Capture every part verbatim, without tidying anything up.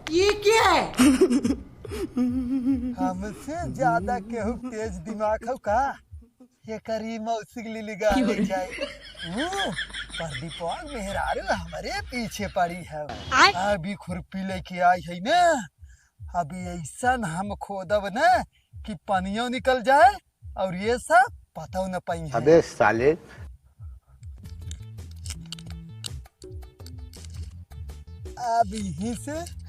ये क्या है? हमसे ज्यादा केहू तेज दिमाग हो का? ये करी मौसी के लिए गाने जाए। वो प्रदीपवा मेहरारू हमरे पीछे पड़ी है। आय? अभी खुरपी लेके आई है ना, अभी ऐसन हम खोदब ना कि पनियो निकल जाए और ये सब पतौ न पाई है। अबे साले। अब यहीं से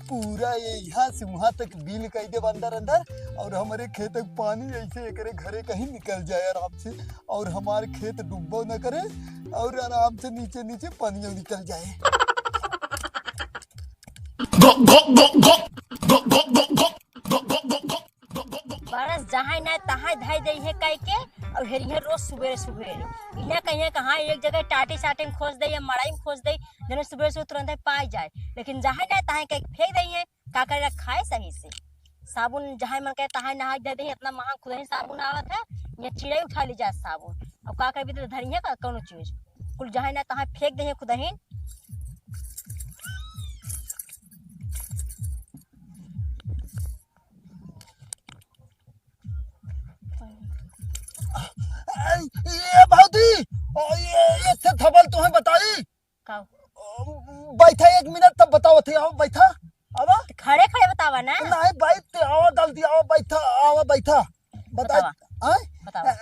पूरा ये यहाँ से वहाँ तक बील कई देब अंदर अंदर, और हमरे खेत के पानी ऐसे एकरे घरे कहीं निकल जाए आराम से, और हमार खेत डूबो न करे, और आराम से नीचे नीचे पानियो निकल जाए। बरस जहाँ ना तहाँ धई दे है कह के, और हेरिया रोज सुबेरे सुबेरे। इन्हें कहिए कि हाँ, एक जगह टाटी साटी में खोज दे या मड़ई में खोज दे, जने सुबेरे सुबेरे तुरंत पाई जाए। लेकिन जहाँ ना तहाँ कह के फेंक दे है, का करे, खाए सही से। साबुन जहाँ मन कहे तहाँ नहाए दे दे, इतना महंग खुद ही साबुन आवत है, ये चिड़ै उठा ली जाए साबुन। अब का करबी तो धरी है का कौनो चीज, कुल जहाँ ना तहाँ फेंक दे है खुद ही। ए, ये भौजी, ओ, ये, ये से थबल तुम्हें बताई? का? बैठा एक मिनट तब बताओ थे, आओ बैठा। अब खड़े खड़े बतावा ना। नहीं बैठ, आओ जल्दी आओ, बैठा, आओ बैठा। बताई। बतावा। आय? बतावा।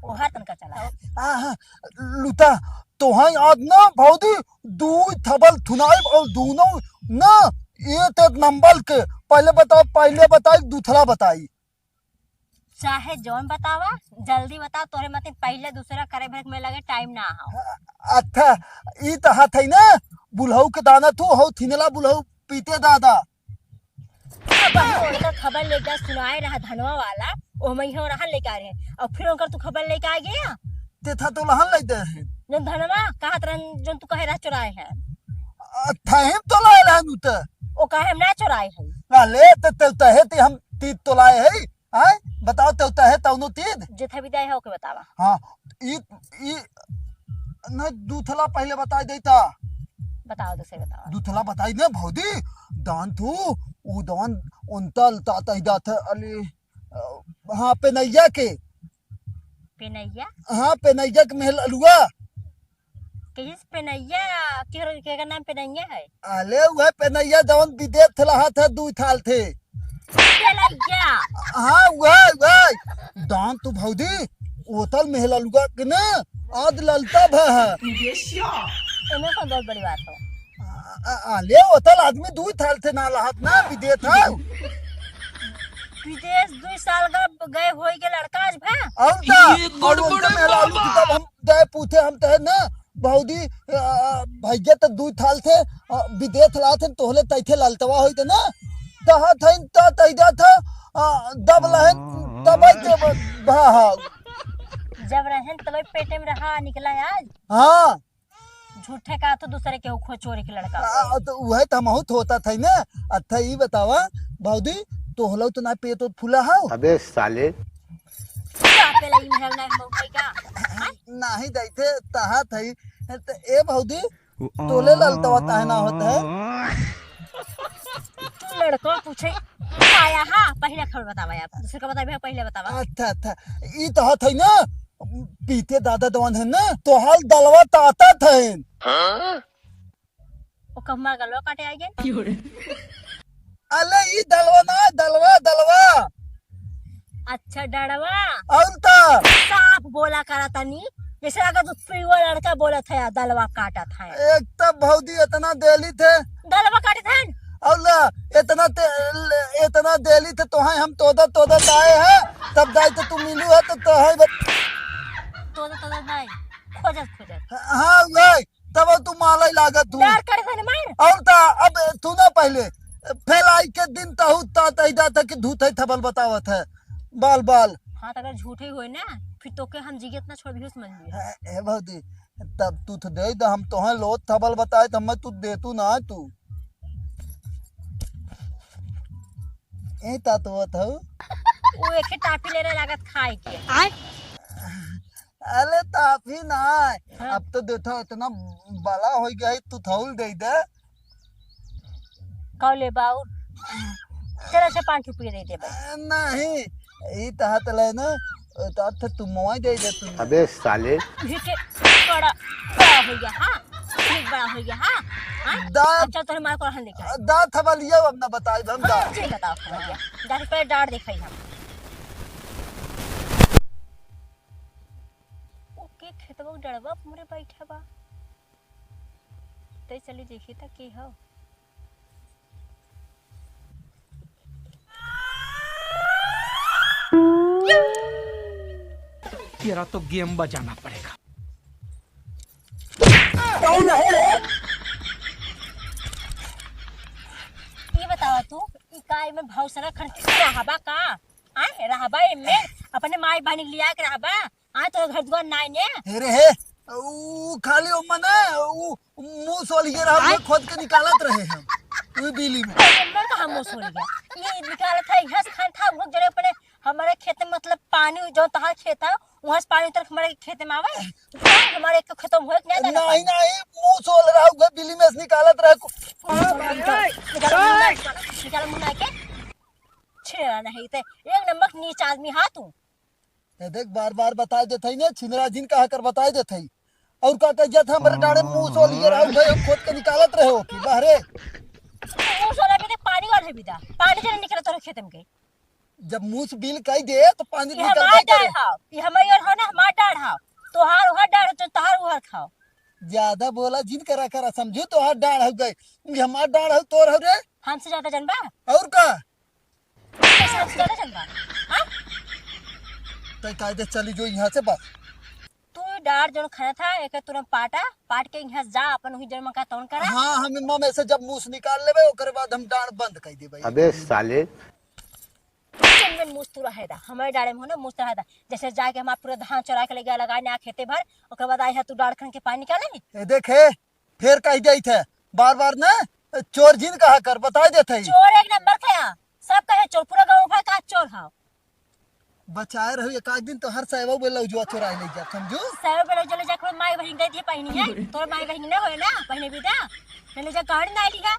ओहर तनका चला। आ, हाँ, लुता, तोहई आज ना भौजी दू थबल थुनाई और दोनों ना एक एक नंबर के। पहले बताओ, पहले बताई, दूसरा बताई। चाहे जौन बतावा, जल्दी बताओ, तोरे मती पहले दूसरा करे भर में लगे टाइम ना हो। अच्छा, ई तो हाथ है ना, बुलहू के दाना तू हो, थिनला बुलहू पीते दादा। अब हम उनकर खबर लेके सुनाए रहा धनवा वाला, ओ मैं हो रहा लेके आ रहे हैं, और फिर उनकर तू खबर लेके आ गया। ते था तो लहन ले दे है। जौन धनवा कहत रहन, जौन तू कहे रहा चुराए हैं। आ, था हम तो लाए रहन उत। ओ कहे हम ना चुराए हैं। अले, ते, ते, ते, ते हम तीत तो लाए है। आय, बताओ, ते उता है तौनो तीद? जेथा विदाई है, ओके बतावा। हाँ, ई, ई, न, दूथला पहले बताई देता। बताओ, दूसरे बताओ। दूथला बताई ने भौजी, दान तू, उ दान उनता लता तही दात है, अली, अ, हाँ, पेनैया के। पेनैया? हाँ, पेनैया के महल अलुआ। कहिस पेनैया, केकर, केकर नाम पेनैया है? अले, वह पेनैया जौन विदेश थे लहा था, दू थाल थे। पेनैया। हाँ, वह, वह। दान तू भौजी, ओतल महल अलुआ के ना, आद ललता भा है। एमे कौन बहुत बड़ी बात हो? आ, आ, अले, ओतल आदमी दू थाल थे ना लहात ना, विदेश था। विदेश दू साल का गए होई के लड़का आज भा? और का? ये और गड़बड़ उनके है मेहरारू बाबा। की तब हम दे पूछे हम तहे ना, भौजी, अ, भैया तो दू थाल थे, अ, विदेश ला थे, तोहले तैथे ललतवा होई थे ना, तहा थे, त तैदा था, अ, दब लहे, तब के ब-, भा, हाँ। जब रहन तब पेटे में रहा, निकला आज। हाँ। झूठे का तो दूसरे के उखो चोरी के लड़का आ, होई। तो उहे तो हमहू तो होता था ना। अच्छा, ई बतावा, भौजी, तोहलो तो ना पेट ओत फूला हौ? अबे साले। का पेला ई मेहर ना हम उठाई का? हाँ? नाही दैते, तहा थई। त ए भौजी, तोले ललतवा ताहे ना होत है? तू लड़को पूछे, आया हा, पहले खबर बतावा यार। दूसरे का बतावा, पहले बतावा। अच्छा, अच्छा। ई तो हत है ना, पीते दादा दवन है ना, तोहाल दलवा ताता थैन। हाँ? ओ कम्मा गलवा काटे आई गए। अले ई दलवा ना, दलवा, दलवा। अच्छा, डड़वा। और का? साफ बोला करा तनी, जैसे अगर तू पियुआ लड़का बोलत है, दलवा काटत है। एक तो भौजी इतना देली थे। दलवा काटत है। और ला, इतना ते-, इतना देली थे, तोहे हम तोदत, तोदत आए हैं, तब जाए तो तू मिलू है, तो, तो है बत- तोदत, तोदत नहीं, खोजत, खोजत। हाँ, वही। तब तू माला ही लागत तू। डर करे थे न मार। और ता, अब तू ना पहले, फेल आई के दिन तहु ता तही जात है कि धूत है थबल बतावत है। बाल, बाल। हाँ, तो अगर झूठे ही होए ना, फिर तो के हम जिगे इतना छोड़ भी समझ लिया। ए, ए भौजी, तब तू तो दे दे, हम तोहे लोत थबल बताए, तो मैं तू दे तू ना तू। ए ता तो वो था। वो एक ही टाफी ले रहे लागत खाए के। आय? अरे, ताफी ना है। हाँ। अब तो देखो, इतना बला हो गया है, तू थौल दे दे। तौ लेबा और चला से पाँच रुपया दे देबे। नहीं, ई तहत ले ना, तो अच्छा तुम मोबाइल दे दे तुम। अबे साले। भी के बड़ा, बड़ा हो गया, हाँ? ठीक बड़ा हो गया, हाँ? हाँ? दाँत अच्छा, तोहरे मार को हल लेके आए। दाँत हवा लिया, अब ना बताई हम हाँ, दाँत। जी बताओ, समझ गया। जाके पहले डाँड़ दिखाई हम। ओके, खेतवा के डड़वा पे हमरे बैठा बा। तै चली देखी त के हौ। तेरा तो गेम बजाना पड़ेगा। कौन है रे? ये बतावा तू, ई का एमे भौसला खन रहबा का? आय, रहबा एमे? अपने माई बहिनी के लिया के रहबा? आय, तो घर दुआर नाई ने? हे रे हे, ऊ खाली ओम्मा ना, ऊ मूस वाली ये रहा, आय? वो खोद के निकालत रहे हम। वो बिजली में। एमे कहाँ मूस वाली है? ये निकालत है, यहाँ से खान था, वो जड़े अपने हमारे खेत में, मतलब, पानी, जो तहार खेत है, वहाँ से पानी उतर के हमारे खेत में आवे। हमारे एक खेत में होए कि नहीं, नहीं, नहीं, मूस वाला रहा, वो बिजली में से निकालत रहे। निकाल मुंह ना, निकाल मुंह ना के। छेड़ा नहीं ते, एक नंबर नीच आदमी हा तू। ए देख, बार बार बताए देत हई ने, छिनरा जिन कहा कर बताए देत हई। और का कह जात हमरे डाँड़े मूस वाली ये रहा भाई, हम खोद के निकालत रहे हो कि बाहरे। मूस वाला भी देख, पानी और है बिदा, पानी जरे निकलत रहो खेत में के। जब मूस बिल कह दे तो पानी ये निकल हमार जाता डाँड़ है। हाव, ये हमार और हो ना, हमार डाँड़ हाव। तोहार उहर डाँड़, जो तोहार उहर खाओ। ज्यादा बोला जिन करा करा, समझू, तोहार डाँड़ हो गए, ये हमार डाँड़ हो, तोर हो रे। हमसे ज्यादा जनबा? और का? कैसे हमसे ज्यादा जनबा? हाँ? तै कायदे चली जो यहाँ से बस। तू डाँड़ जौन खाना था, एके तुरंत पाटा, पाट के यहाँ से जा, अपन वही जौन मन का तौन करा। हाँ, हम इम्मा में से जब मूस निकाल लेबे, ओकरे बाद हम डाँड़ बंद कर देबे। अबे साले। चंदन मूस तू रहे दा, हमारे डाँड़े में हो ना मूस रहे दा। जैसे जाके हमारा पूरा धान चोरा के ले गया, लगा ना खेते भर, ओकरे बाद आई है तू डाँड़ खन के पानी निकाले। ए देखे, फिर कह देत है, बार बार ना चोर जिन कहा कर, बताए देत है। चोर एक नंबर का है, सब कहे चोर, पूरा गाँव भर का चोर है। बचाए रहो, एक आध दिन तो हर साहब ब्लाउजवा चोराए ले जा, समझू? साहब ब्लाउज ले जा, कोई माई बहिन दे दिए पहनी है, तोर माई बहिन ना होए ना, पहने भी दा, ले जा गाड़ी ना लिया।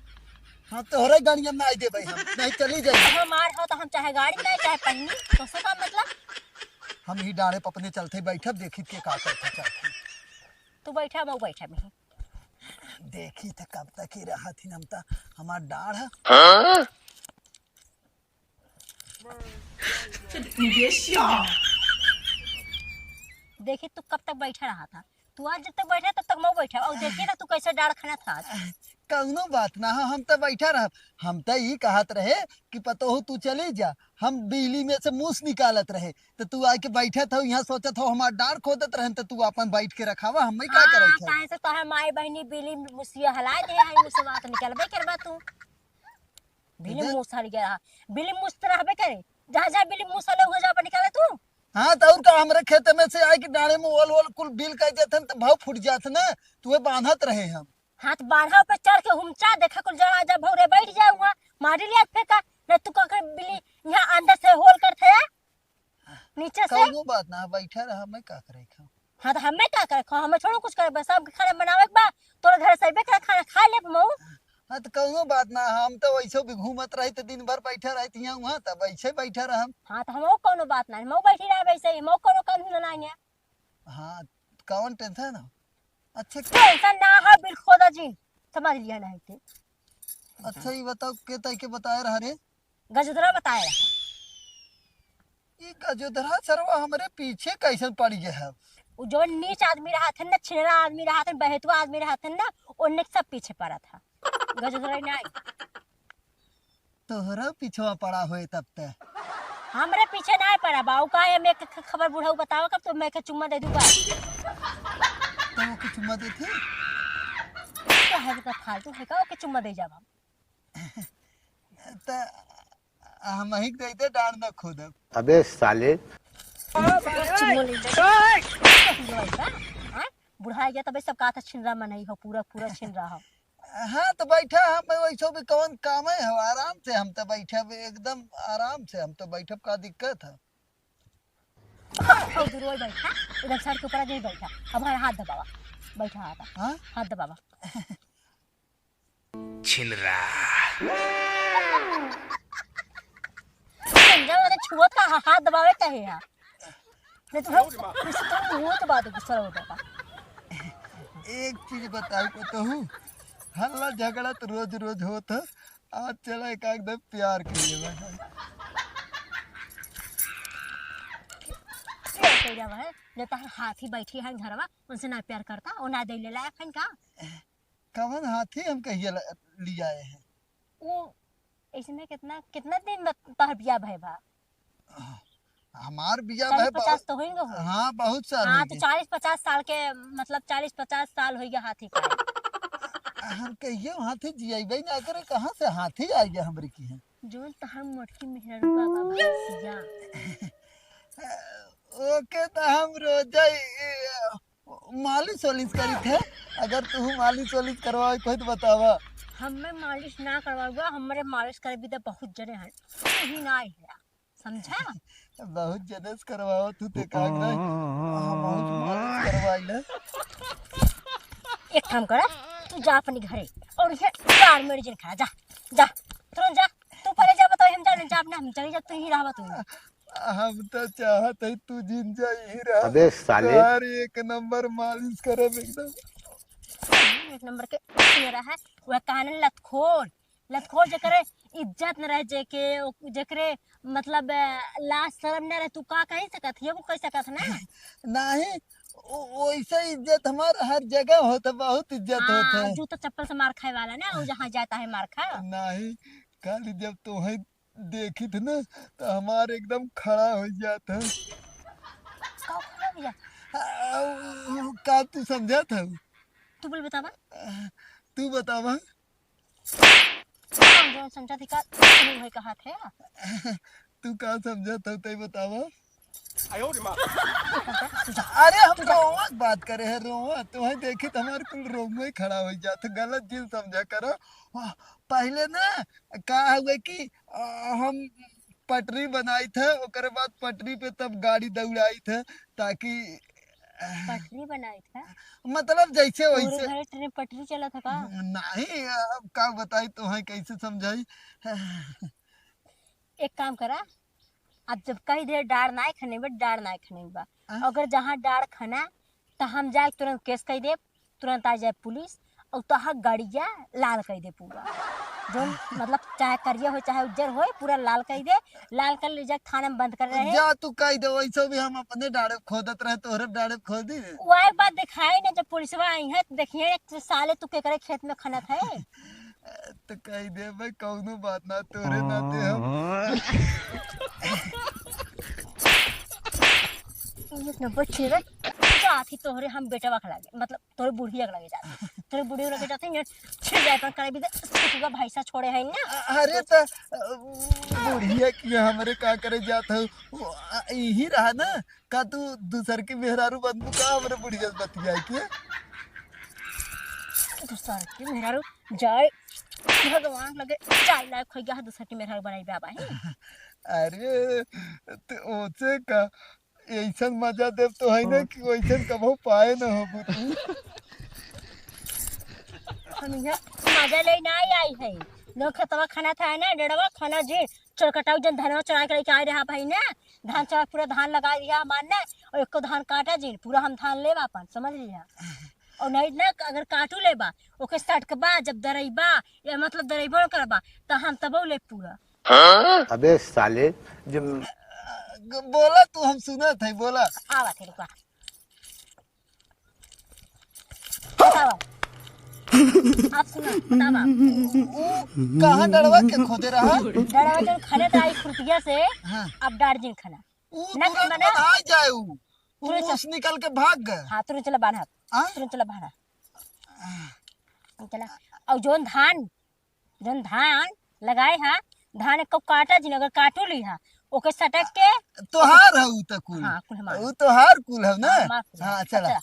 हाँ, तोहरे गाड़िया में ना आई दे भाई हम, नहीं चली जाई। हमार हो तो हम चाहे गाड़ी ना, चाहे पहनी, तो से का मतलब? हम ही डाँड़े पर अपने चलते बैठब, देखी के का करते चलते। तू बैठा, मैं बैठा में। देखी त कब तक ही रहत ही हम त, हमार डाँड़ है। हाँ? देखी तू कब तक बैठा रहा था, तू आज जब तक बैठा तब तक मैं बैठा, और देखिए ना तू कैसे डाँड़ खाना था आज। कौनो बात ना हो, हम त बैठा रहब। हम त ई कहत रहे कि पतोहू तू चली जा, हम बिजली में से मूस निकालत रहे, त तू आके बैठत हो, यहाँ सोचत हो, हमार डाँड़ खोदत रहन, त तू आपन बैठ के रखावा, हम का हाँ, करत हो? काहे से तोहर माई बहिनी बिली मुसिया हलाए दे है, मुसवा त निकलबे करबा तू। बिली दे। मूस हल गया रहा, बिली मूस त रहबे करे, जहाँ जहाँ बिली मूस हले, उहाँ जहाँ निकाले तू। हाँ, त और का, हमरे खेते में से आए कि डाँड़े में ओल ओल कुल बिल कह देथन, त भाव फूट जात न, तुहे बांधत रहे हम। हाँ, त बाढ़ा पे चढ़ के हुमचा, देखा कुल जहाँ जब भौरे बैठ जाए, उहाँ मारी लिया फेंका, न तू का कर बिली यहाँ अंदर से होल करत है। नीचे से? कौनो बात ना, बैठा रहा, मैं का करे खाऊं? हाँ, त हमें का करे खाओ, हमें छोड़ो कुछ करे, बस सबके खाना बनावे के बा, तोरे घर से अइबे करे, खाना खा लेब मऊ। हाँ, त कौनो बात ना, हम त वैसे भी घूमत रही, त दिन भर बैठा रहती हैं वहाँ, त वैसे बैठा रहम। हाँ, त हमहू कौनो बात ना, मऊ बैठी रहे वैसे ही, मऊ कौनो काम धंधा ना है। हाँ, कौन टेंशन है? अच्छा, टेंशन ना है, बिल खोदा जी, समझ लिया नहीं थे। अच्छा, ये बताओ, के ताई के बताए रहा रे? गजोधरा बताए रहा। ई गजोधरा सरवा हमरे पीछे कैसन पड़ गया है? उ जो नीच आदमी रहत है ना, छिनरा आदमी रहत है, बहेतुआ आदमी रहत है ना, ओन्ने के सब पीछे पड़त है। गजोधरा नहीं। तोहरा पीछवा पड़ा होए तब ते। हमरे पीछे नहीं पड़ा बा, उ का है, मैं के ख-, खबर बुढ़ऊ बतावा कब तो मैं के चुम्मा दे दूंगा। तो ओके चुम्मा देती? तो है तो फालतू है का, ओके चुम्मा दे जाब हम। त हम ही दे दे, डाँड़ न खोदब। अबे साले। चुम्मो ले ले। हाँ? बुढ़ा गया तबे सब कहा था छिनरा मनई हो, पूरा, पूरा छिनरा हो। हाँ, त बैठा हम, वैसे भी कौन काम है, हम आराम से, हम त बैठब एकदम आराम से, हम त बैठब, का दिक्कत है? हाँ, थोड़ी दूर और बैठा, एकदम सर के ऊपर आ जाए बैठा। अब हमारा हाथ दबावा, बैठा हाथ, हाँ? हाथ दबावा। छिनरा। छुअत का हा-, हाथ दबावे का है यार। नहीं तो हम, इससे तो मुंह तो बात गुस्सा हो जाता। एक चीज बताई को तो हूँ, हल्ला झगड़ा तो रोज रोज होत है, आज चला एक एकदम प्यार के लिए बस। प्यार कइला बा, है? जब तक हाथी बैठी है घरवा, उनसे ना प्यार करता, वो ना दे ले लायक है का? कवन हाथी हम कहिए ल-, लियाए हैं? वो ऐसे में कितना, कितना दिन में तोहर बियाह भय बा? हमार बियाह चालीस भय पचास बहुत, तो होइंगे हो। हाँ, बहुत साल हाँ, होइंगे। तो चालीस पचास साल के, मतलब, चालीस पचास साल होइंगे हाथी का। हम कहिए हाथी जियाइबे ना करे, कहाँ से हाथी आ गया हमरे की है? जोन तो हम मोटकी मेहररुआ बा भैंसिया। ओके, तो हम रोजा मालिश वालिश करी थे, अगर तू मालिश वालिश करवावे कोई तो बतावा। हमें मालिश ना करवावा, हमरे मालिश करे भी तो बहुत जने हैं, तू ही ना है, समझा? बहुत जने से करवावा तू ते काग नहीं, हम बहुत मालिश करवाई ले। एक काम करा, तू जा अपने घरे और ये चार मेडिसिन खा, जा, जा, तुरंत जा। तू पहले जा, बताओ, हम जाने जाब ना, हम चली जा, तू ही रहबा तू। हम तो चाहत है तू जिन जा यही रह। अबे साले। यार, एक नंबर मालिश करे एकदम। एक नंबर के मेरा है, वह कानन लतखोर, लतखोर जेकरे इज्जत न रह जेके, ओ-, जेकरे मतलब, अ, लाज शर्म न रहे, तू का कह सकत है, वो कह सकत ना। नहीं, ओ-, वैसे इज्जत हमार हर जगह होता, बहुत इज्जत हाँ, होता है। जूता चप्पल से मार खाए वाला ना, वो जहाँ जाता है मार खा। नहीं, खाली जब तोहे देखित ना, तो हमार एकदम खड़ा हो जात है। का खड़ा हो जात? आ, उ, का तू समझत हऊ? तू बोल बतावा। आ, तू बतावा। हम जौन समझत ही का, तू वही कहत है। तू का समझत हऊ, तई बतावा। अरे हम रोवा के बात करे है, रोवा। तोहे देखित हमार कुल रोवे खड़ा हो जात, गलत जिन समझा करो। वाह, पहले ना का हुए कि, आ, हम पटरी बनाई थे, ओकरे बाद पटरी पे तब गाड़ी दौड़ाई थे, ताकि पटरी बनाई थे? मतलब जैसे तोरे वैसे। घरे ट्रेन पटरी चलत है का? नहीं, अब का बताई तोहे, कैसे समझाई? एक काम करा, अब जब कही दे डाड़ नाय खने बा, डाड़ नाय खने बा। हाँ? अगर जहाँ डाड़ खना, त हम जाए तुरंत केस कही देब, तुरंत आ जाए पुलिस और तोहार गड़िया लाल कही दे पूरा। जौन मतलब चाहे करिया हो चाहे उज्जर हो, पूरा लाल कही दे, लाल कर ले जाके थाने में बंद कर रहे। जा तू कही दे, वैसे भी हम अपने डाड़े खोदत रहे, तोहरे डाड़े खोदी। वही बात दिखाई ना, जब पुलिसवा आई है तो देखिए एक साले तू केकरे खेत में खनत है। तो कही दे भाई, कौनो बात ना, तोरे नाते हम। एक नंबर छेड़ा जात ही तोहरे हम बेटवा के लागे, मतलब तोरे बुढ़िया के लागे जात ही। तोरे बुढ़िया के लागे जात ही, ये छिड़ जाए पर करे भी दे, सुतुआ भैंसा छोड़े है ना। अरे तो, अ, बुढ़िया की हमरे का करे जात हो? वो, अ, यही रहा ना, का तू दूसर की मेहरारू बनबू का हमरे बुढ़िया से बतियाई के? दूसर की मेहरारू जाए, भगवान लगे जाए लायक हो गया है, दूसर की मेहरारू बनाई बाबा है। अरे, तो ओसे का, ऐसन मजा देब तो है ना कि वैसन कबो पाए न होबू तू। हम यहाँ मजा ले ना आई है। लोग खेतवा खाना था ना, डेढ़वा खाना जी, चोर कटाऊ जन धनवा चोरा के लेके आए रहा भाई ना, धान चोरा पूरा धान लगा दिया हमार ना, और एको धान काटा जी, पूरा हम धान लेबा अपन, समझ लिया। और नहीं ना, अगर काटू लेबा, ओके सटकबा, जब दरइबा, या मतलब दरइबो न करबा, त हम तबो ले पूरा। अबे साले, जो बोला तू, हम सुनत है, बोला। आवा थे, रुका। बतावा। आप सुना, बतावा। वो कहाँ डड़वा के खोदे रहा? डड़वा जौन खने त आई खुरपिया से, हाँ। अब डाड़ जिन खना। ऊ ना तुरंत खना। बन्हाई जाए ऊ। ऊ तुरंत मूस निकल के भाग गए। हाँ, तुरंत चला बान्हा। हाँ? तुरंत चला बान्हा। चला। और जौन धान, जौन धान लगाए हा, धान को काटा जिन, अगर काटू ली हा, ओके सटक के तोहार है ऊ त कुल। हाँ, कुल हमार। ऊ तोहार कुल है ना? हाँ, हमार कुल। हाँ, चला। चला।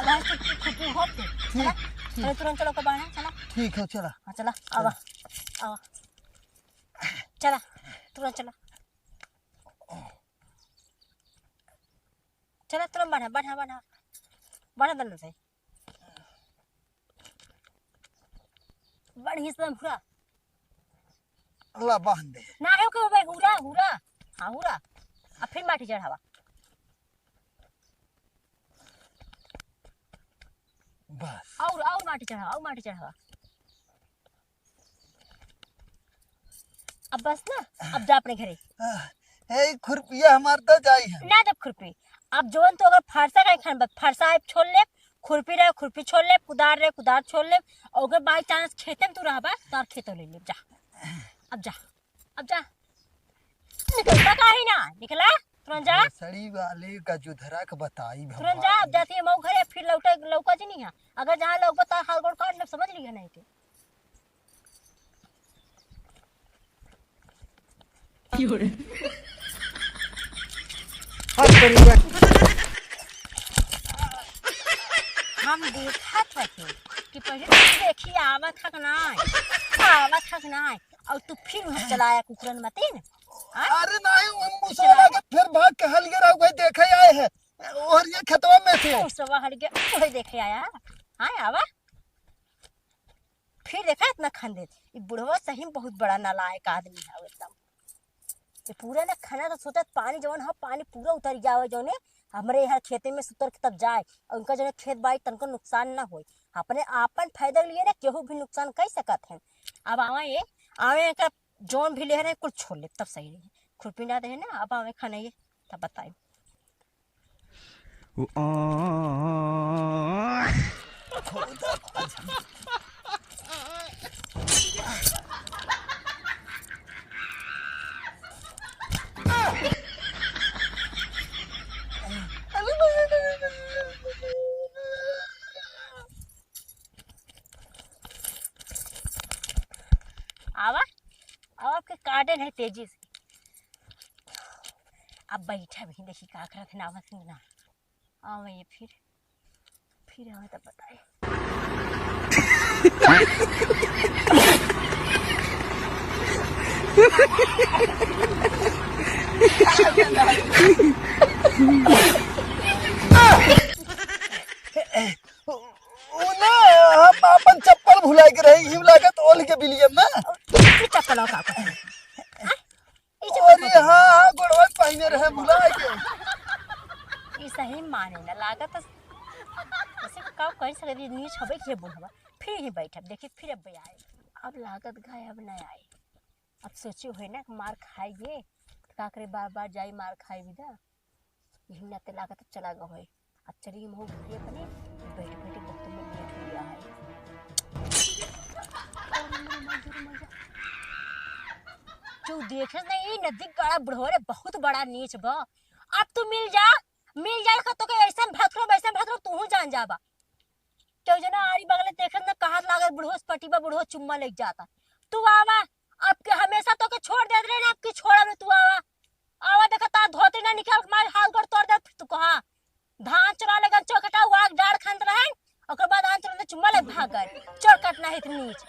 अब आज तो खुद होते। ठीक, चला। ठीक। चला, तुरंत चलो, को बान्हा, चला। ठीक है, चला। हाँ, चला, चला। आवा, आवा। चला, तुरंत चला। चला, तुरंत बान्हा, बान्हा, बान्हा। बान्हा दल से। बढ़िया से पूरा। ला बांध दे। ना है कोई भाई, हुरा, हुरा। हाँ, हुरा। अब फिर माटी चढ़ावा। बस। और, और माटी चढ़ावा, और माटी चढ़ावा। अब बस ना, अब जा अपने घरे। आह, ए, खुरपिया हमार तो जाई है। ना जब खुरपी, अब जौन तो अगर फरसा का खान बा, फरसा अब छोड़ ले, खुरपी रहे, खुरपी छोड़ ले, कुदार रहे, कुदार छोड़ ले, और अगर by chance खेते में तू रहबा, तो और खेतो ले ले, जा। अब जा, अब जा। निकलता काहे ना? निकला, तुरंत जा। भोसड़ी वाले का जुधरा के बताई तुरंत जा, अब भगवान। जाती है मऊ घरे, फिर लौटे, लौका जी नहीं है। अगर जहाँ लौकबा, तो हाल गोड़ काट ले, समझ लिया नहीं के। हम देखत हथी कि पहिले तू देखी आवत हक नाय, आवत हक नाय, और तू फिर वहाँ चलाया कुकुरन मतीन। हाँ? अरे नहीं, हम मुसवा चलाया। लागे फिर भाग के हल गिरा हुआ देखे आए हैं। और ये खेतवा में थे। मुसवा हल गया, वही देखे आया। हाँ, आवा। फिर देखा इतना खन देत। ई बुढ़वा सही में बहुत बड़ा नालायक आदमी है एकदम। ये पूरा ना खाना तो सोचत पानी जवन हो, पानी पूरा उतर जावे जौने, हमरे यहाँ खेते में से उतर के तब जाए, और उनका जौने खेत बाड़ी तनको नुकसान ना होई। अपने आपन फायदा के लिए ना केहू भी नुकसान कर सकत है। अब आवे ये, आवे का जौन भी ले रहे कुल छोड़ ले तब सही रही। खुरपी ना दे ना, अब आवे खाना ये तब बताई। आवा, आवा, आपके काटे नहीं तेजी से। अब बैठा भी देखी का करत है, नावत नहीं ना। आवे ये फिर, फिर आवे तब बताए। ओ ना, हम अपन चप्पल भुलाए के रही, हिम लागत ओल के बिलियम ना। तू चप्पल और का करत है? हाँ? ई चप्पल अरे कौन हाँ, हाँ, गोड़वा पहने रहे, भुला गए। ई सही माने ना लागत। ऐसे का कर सकत, ई नीच हबे के बुढ़वा। फिर ही बैठब, देखी फिर अब आए। अब लागत गाय अब ना आए। अब सोचे होए ना कि मार खाई गे, तो का करे बार बार जाई मार खाई भी दा। यही नाते लागत चला गए होए। अब चली महू घरे अपने, बैठ बैठ बहुत में लेट हो गया है। क्यों देखे नहीं, नदी बड़ा बुढ़वा रे, बहुत बड़ा नीच बा। अब तू मिल जा, मिल जा, तो के ऐसन भतरो, वैसन भतरो, तू जान जाबा। क्यों जना आरी बगले देखे न, कहाँ लागत बुढ़वा से पटी बा, बुढ़वा चुम्मा लेके जाता। तू आवा, अब के हमेशा तो के छोड़ देत रहे ना, अब की छोड़ा में तू आवा। आवा देखा, तार धोती ना निकाल के मार हाल गोड़ तोड़ दे, फिर तू कहा धान चुरा लेगन चौकटा, वो आग डाड़ खान रहे, ओकर बाद आन चुरा चुम्मा ले भाग गए। चोर कट नहीं थे नीच।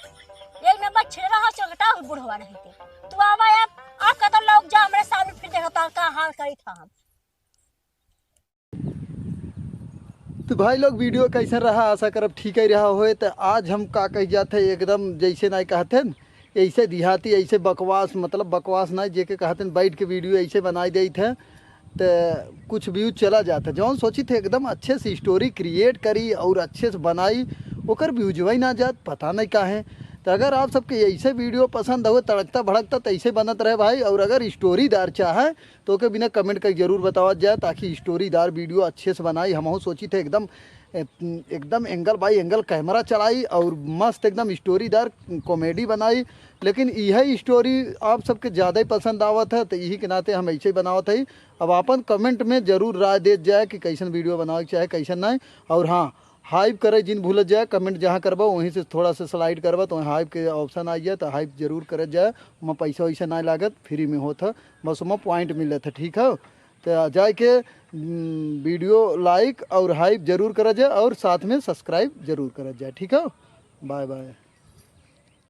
एक नंबर छिलरा हो चौकटा, और बुढ़वा नहीं थे। तू आवा अब, अब कतल लोग जा हमरे सामने, फिर देखा तार का हाल करी था हम। तो भाई लोग, वीडियो कैसन रहा? आशा करब ठीक ही रहा होए। तो आज हम का कह जाते हैं, एकदम जैसे नाई कहते हैं, ऐसे देहाती, ऐसे बकवास, मतलब बकवास नाई, जेके कहते हैं, बैठ के वीडियो ऐसे बनाई देते हैं, तो कुछ व्यूज चला जाता है। जौन सोची थे एकदम अच्छे से स्टोरी क्रिएट करी और अच्छे से बनाई, ओकर व्यूजवा ही ना जात, पता नहीं काहे। तो अगर आप सबके ऐसे वीडियो पसंद हो, तड़कता भड़कता, तो ऐसे बनत रहे भाई। और अगर स्टोरीदार चाहे तो ओके बिना कमेंट करके जरूर बतावत जाए, ताकि स्टोरीदार वीडियो अच्छे से बनाई। हमहू सोची थे एकदम, ए, एकदम एंगल बाई एंगल कैमरा चलाई और मस्त एकदम स्टोरीदार कॉमेडी बनाई, लेकिन यह स्टोरी आप सबके ज़्यादा ही पसंद आवत है, तो यही के नाते हम ऐसे ही बनावत है। अब आपन कमेंट में जरूर राय देत जाए कि कैसन वीडियो बनावे के चाहे, कैसन नहीं। और हाँ, हाइप करे जिन भूलत जाए, कमेंट जहाँ करबा वहीं से थोड़ा सा स्लाइड करबा तो वहीं हाइप के ऑप्शन आ जाए, तो हाइप जरूर करत जाए, वहाँ पैसा वैसा ना लागत, फ्री में होत है, बस वहाँ पॉइंट मिलत है, ठीक है। तो जाए के, हम्म, वीडियो लाइक और हाइप जरूर करत जाए और साथ में सब्सक्राइब जरूर करत जाए, ठीक है। Bye bye.